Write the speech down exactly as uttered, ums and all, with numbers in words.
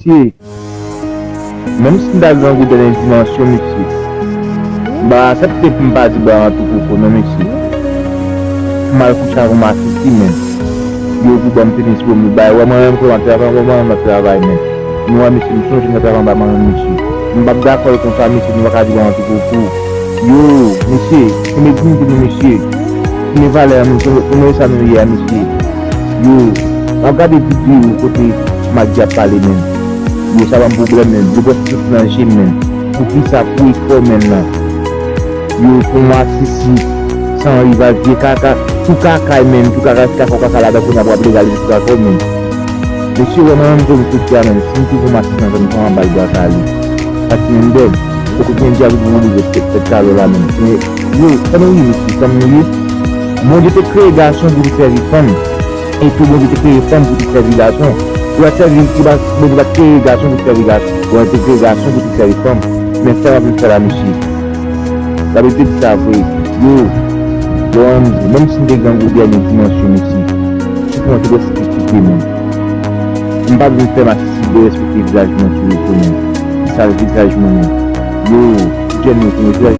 Mesye, menm si m ta grangou dènye dimansyon, mesye, m pa aksepte pou m pa di bwa m an tou koko, non, mesye. M al kouche avè yon masisi, men. Yo pou ban m tenis pou m bay. Wè, mwen menm, kòman travay, mwen menm, nan travay, men. Nou wè, mesye, m sonje nan travay anba manman m, mesye. M p ap dakò konsa, mesye, nou pa ka di bwa m an tou koko. Yo, mesye, kenbe diyite nou, mesye. Kenbe valè nou, se, se nou sa nou ye a, mesye. Yo, m ap gade videyo kote Mac Dee ap pale, men. Yo, sa ban m pwoblèm, men. Dlo bwè sot nan je m, men. Poukisa pou efò, men, nan? Yo, pou masisi, san rival, vye kaka, tou kakay, men, tou kakay, kaka, kaka ladan, kounye a pou ap legalize tou kaka, men. Mesye, wè, mwen menm, tou, m soti a, men, si m tou pou masisi, nan zòn, kòman m ba l dwa sa, li? Pati men dèd, poko gen dyab pou mwen, li tèt, tèt kalò la, men. Men, yo, sa nou ye, mesye, sa nou ye? Bondye te kreye gason pou li sèvi fanm. E tou Bondye te kreye fanm pou te sèvi gason. Ou pa t sèvi, ou pa, Bondye pa t kreye gason pou te sèvi gason. Bondye te kreye gason pou te sèvi fanm. Men sa w ap vin fè la, mesye. Labib te di sa vre. Yo, yo, menm si m te grangou dènye dimansyon, mesye, si pou mwen te derespekte, men. M pa vin fè masisi derespekte vizaj mwen sou rezo, men. Sal vizaj mwen, men. Yo, jèn yo,